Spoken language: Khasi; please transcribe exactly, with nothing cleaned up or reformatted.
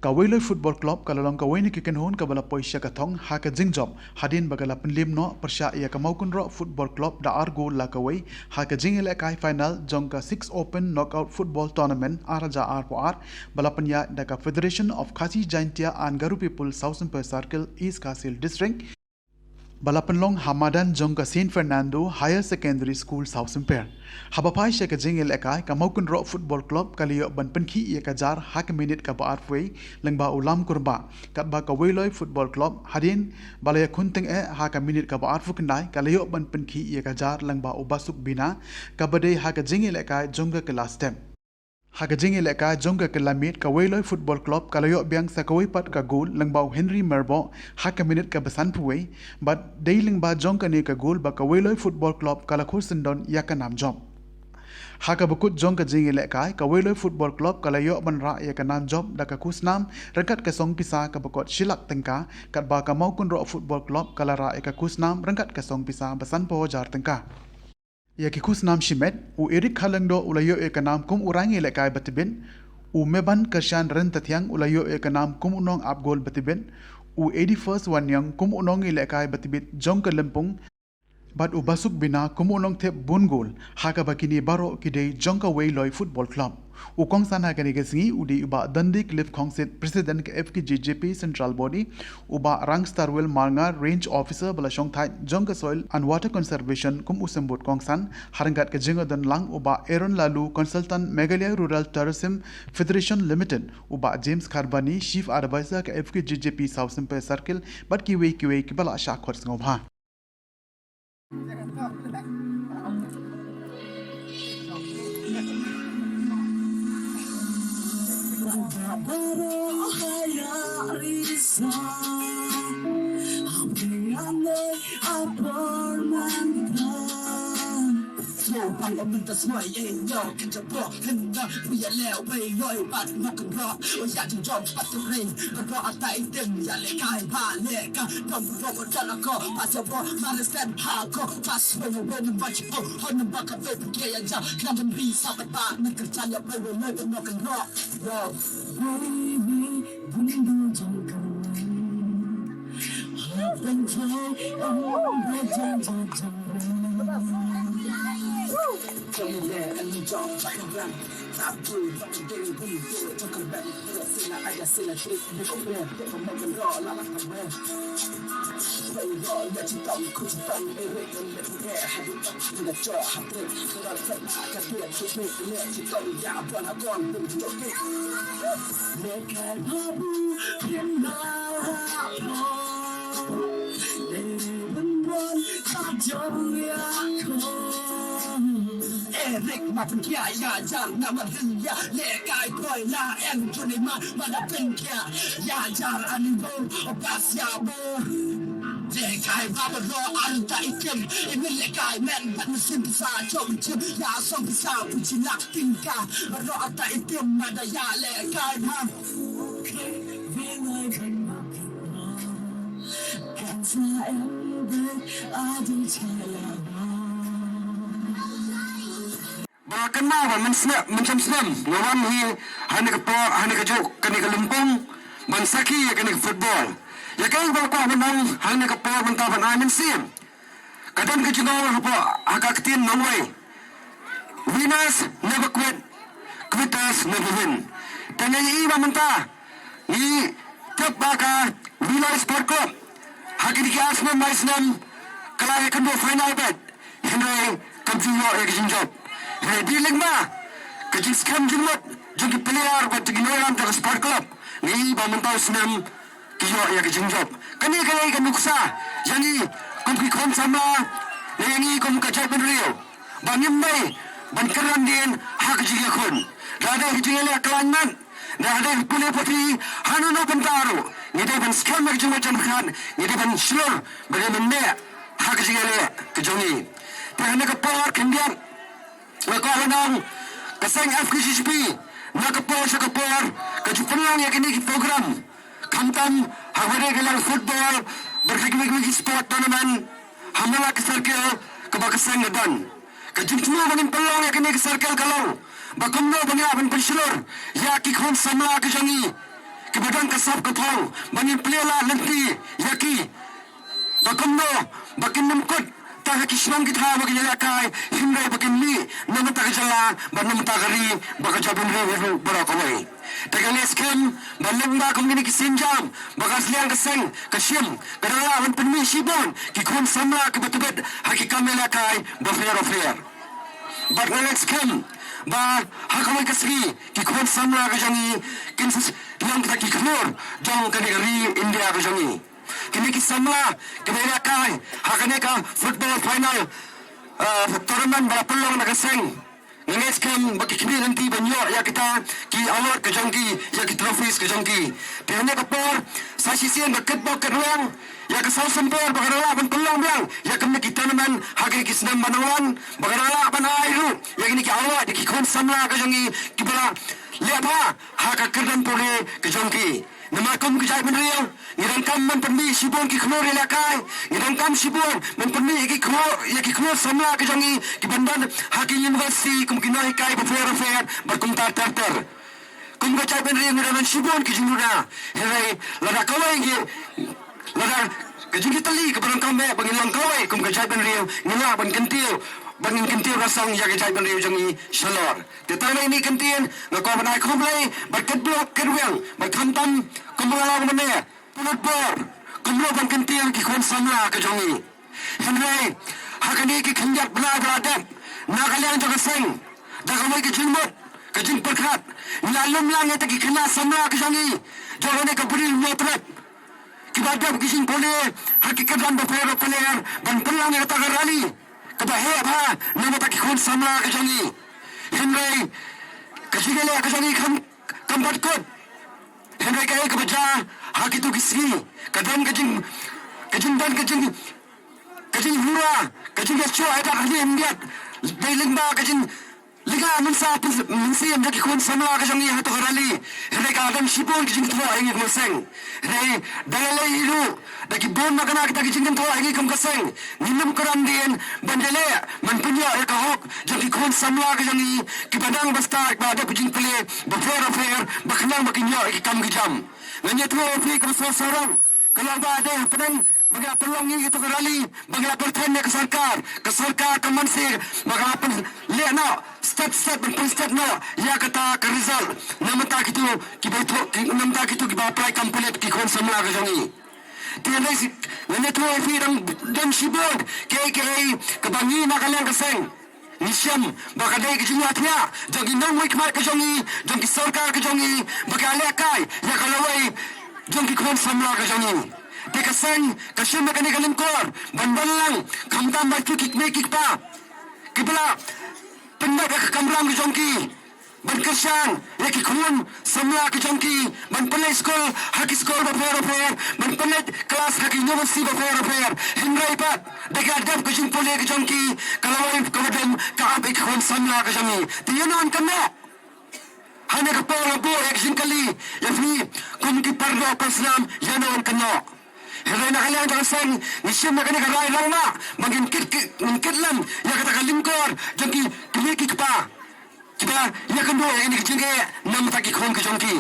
Ka Weiloi Football Club ka la long kawei na ki kynhun kaba la poi sha ka thong ha ka jingjop hadien ba ka la pynliem noh pyrshah ïa ka Mawkynroh Football Club da ar gol la kawei ha ka jingïalehkai final jong ka Six Open Knockout Football Tournament ar hajar arphew ar ba la pynïaid da ka Federation of Khasi Jaintia and Garo People South Sohpei Circle, East Khasi Hills District, ba la pynlong ha madan jong ka Saint Fernando Higher Secondary School South Sohpei. Haba phai sha ka jingïalehkai, ka Mawkynroh Football Club ka la ïoh ban pynkhih ïa ka jar ha ka minit kaba arphew wei lyngba u Lam Kurbah, katba ka Weiloi Football Club hadien ba la ïakhun tyngeh ha ka minit kaba arphew khyndai ka la ïoh ban pynkhih ïa ka jar lyngba u Basuk Bina, kaba dei ha ka jingïalehkai jong ka kylla step. Ha ka jingïalehkai jong ka kylla miet, ka Weiloi Football Club ka la ïoh biang sa kawei pat ka gol lyngba u Henry Merboh ha ka minit kaba sanphew wei, bad dei lyngba jong kane ka gol ba ka Weiloi Football Club ka la khur syndon ïa ka nam jop. Ha kaba kut jong ka jingïalehkai, ka Weiloi Football Club ka la ïoh ban rah ïa ka nam jop da ka khusnam ryngkat ka song pisa kaba kot shi lak tyngka, katba ka Mawkynroh Football Club ka la rah ïa ka khusnam ryngkat ka song pisa ba sanphew hajar tyngka. Ïa ki khusnam shimet, u Eric Kharlyngdoh u la ïoh ïa ka nam kum u rangïalehkai ba tbit, u Meban Kyrshan Ryntathiang u la ïoh ïa ka nam kum u nongap gol ba tbit, u Eddie First Wanniang kum u nongïalehkai ba tbit jong ka lympung, bad u Basuk Bina kum u nongthep bun gol, ha kaba kine baroh ki dei jong ka Weiloi Football Club. U kongsan ha kane ka sngi u dei u Bah Dundee Cliff Khongsit, President ka F K J J P Central Body, u Bah Rangstarwell Marngar, Range Officer ba la shongthait jong ka Soil and Water Conservation kum u symbud kongsan, ha ryngkat ka jingdon lang u Bah Aaron Laloo, Consultant Meghalaya Rural Tourism Federation Limited, u Bah James Kharbani, Chief Advisor ka F K J J P South Sohpei Circle, bad kiwei kiwei kiba la shah khot sngewbha. Eric ma pynkhia ïa jar na ma ding ïa lehkai poi la en juni ma ma da pynkhia ïa jar ani bo o pas ïa bo. Lehkai ba ba ro an ta itim i min lehkai men ban sin sa chom chim ïa song sa pu chi lak tingka ba ro an ta itim ma da ïa lehkai ma. Ba kynmaw ba mynsnep mynshem snem nga wan hi ha kane ka por ha kane ka juk kane ka lympung ban sakhi ïa kane ka football. Ïa kaei ba la kwah ban ong ha kane ka por mynta ban ai mynsiem. Ka don ka jingong hapoh ha ka ktien nongwei. Winners never quit, quitters never win. Te nga ïohi ba mynta ngi tip ba ka Weiloi Sport Club ha kine ki ar snem lai snem ka la ïakynduh final beit. Hynrei kam ju ïoh ïa ka jingjop. Hynrei dei lyngba ka jingskhem jingmut jong ki player bad jong ki nongïalam jong ka Sport Club, nga ïohi ba mynta u snem ki ïoh ïa ka jingjop. Kane ka dei ka nuksa ïa ngi kum ki khun samla ne ïa ngi kum ka jaitbynriew ba ngim dei ban kynran dien ha ka jingïakhun. Lada dei ka jingïaleh khlaiñ mat, lada dei ka pule puthi, ha kano kano ka bynta ruh ngi dei ban skhem ïa ka jingmut jingpyrkhat, ngi dei ban shlur ba ngin ym neh ha ka jingïaleh ka jong ngi. Te ha kane ka por khyndiat nga kwah ban ong ka seng F K J J P na ka por sha ka por ka ju pynlong ïa kine ki program. Khamtam ha kaba dei ka liang football bad ha kiwei kiwei ki sport tournament ha man la ka circle kaba ka seng ka don. Ka jingthmu ba ngin pynlong ïa kane ka circle ka long ba kumno ba ngin lah ban pynshlur ïa ki khun samla ka jong ngi kiba dang ka sap ka thong, ba ngin plie lad lynti ïa ki. Ba kumno ba kin nym kut tang ha ki shnong ki thaw ba kin ïalehkai, hynrei ba kin mih na bynta ka jylla bad na bynta ka ri bad ka jaitbynriew hi ruh baroh kawei. Te ka ngi skhem ba lyngba kum kine ki sienjam ba ka liang ka seng ka shim, ka dang lah ban pynmih shibun ki khun samla kiba tbit ha ki kam ïalehkai bapher bapher. Bad nga ngeit skhem ba ha kawei ka sngi ki khun samla ka jong ngi kin sa long kita ki khlur jong kane ka ri India ka jong ngi. Kine ki samla kiba ïalehkai ha kane ka football final, ah, tournament ba la pynlong na ka seng, nga ngeit skhem ba ki khmih lynti ban ïoh ïa kita ki award ka jong ki, ïa ki trophies ka jong ki. Te hane ka por sa shisien ba kit bok kit rwiang ïa ka sawsyntur ba ka dang lah ban pynlong biang ïa kine ki tournament ha kine ki snem ba nang wan, ba ka dang lah ban ai ruh ïa kine ki award ïa ki khun samla ka jong ngi kiba la leh bha ha ka kyrdan pule ka jong ki. Namar kum ka jaitbynriew ngi donkam ban pynmih shibun ki khlur ïalehkai, ngi donkam shibun ban pynmih ïa ki khlur, ïa ki khlur samla ka jong ngi kiban don ha ki university kum ki nonghikai bapher bapher bad kumta ter ter. Kum ka jaitbynriew ngi don shibun ki jingduna. Hynrei lada kawei ngi, lada ka jingkitkhlieh kaba donkam ba ngin long kawei kum ka jaitbynriew, ngin lah ban kyntiew, ba ngin kyntiew rasong ïa ka jaitbynriew jong ngi shalor. Te tang na kane ka kyntien nga kwah ban ai khublei bad kyrpad kyrwiang bad khamtam kumba nga la ong mynne, pynlut bor kumno ban kyntiew ki khun samla ka jong ngi. Hynrei ha kine ki khyndiat bnai ba la dep, na ka liang jong ka seng, da kawei ka jingmut ka jingpyrkhat, ngi la lum lang ïa kita ki khynnah samla ka jong ngi jong kane ka Bri Hynñiewtrep kiba dep ki jingpule ha ki kyrdan bapher bapher ban pynlong ïa kata ka rally kaba heh bha na bynta ki khun samla ka jong ngi. Hynrei ka jingïaleh ka jong ngi kam, kam pat kut. Hynrei kaei kaba jia ha kito ki sngi, ka don ka jing, ka jingdon ka jing, ka jinghura, ka jingïasyllok ïa ka khlieh khyndiat dei lyngba ka jing lyngba mynsa pyn-, mynsiem jong ki khun samla ka jong ngi ha kato ka rally. Hynrei ka don shibun ki jingthoh ïa ngi kum ka seng. Hynrei da lei lei ruh da ki bun na kane kita ki jingthoh ïa ngi kum ka seng, ngim kyrmen dien ban ïaleh ban pynïoh ïa ka hok jong ki khun samla ka jong ngi kiba dang ba stad ba dep ki jingpule bapher bapher ba khnang ba kin ïoh ïa ki kam ki jam. Ngan ïathuh ïa phi kum sawdong sawdong. Ka long ba dei hapdeng ba ngi la pynlong ïa kato ka rally, ba ngi la pyrthen ïa ka sorkar, ka sorkar ka mynsiem ba ka la pynleh noh step step ban pynstet noh ïa kata ka result na bynta kito kiba ïathuh, ki, na bynta kito kiba apply kam pulit ki khun samla ka jong ngi. Te hynrei ngan ïathuh ïa phi, dang don shibun kiei kiei kaba ngi na ka liang ka seng ngi shem ba ka dei ka jingïathiah jong ki nongmihkhmat ka jong ngi, jong ki sorkar ka jong ngi, ba ka lehkai ïa ka lawei jong ki khun samla ka jong ngi. Te ka seng ka shem ïa kane ka lyngkor ban don lang khamtam ba ki kmie ki kpa kiba la pyndep ïa ka kamram ka jong ki ban kyrshan ïa ki khun samla ka jong ki, ban pynleit skul ha ki skul bapher bapher, ban pynleit klas ha ki university bapher bapher. Hynrei pat da ka dep ka jingpule ka jong ki, ka lawei kaba dum ka ap ïa ki khun samla ka jong ngi. Te ïa non kane, ha kane ka por nga buh ïa ka jingkylli ïa phi kum ki paralok parsnam, ïa non kane. Hynrei na ka liang jong ka seng ngi shim ïa kane ka rai longma ba ngin kit, ngin kit lem ïa kata ka lyngkor jong ki kmie ki kpa kiba ïakynduh ïa kine ki jingeh na bynta ki khun ka jong ki.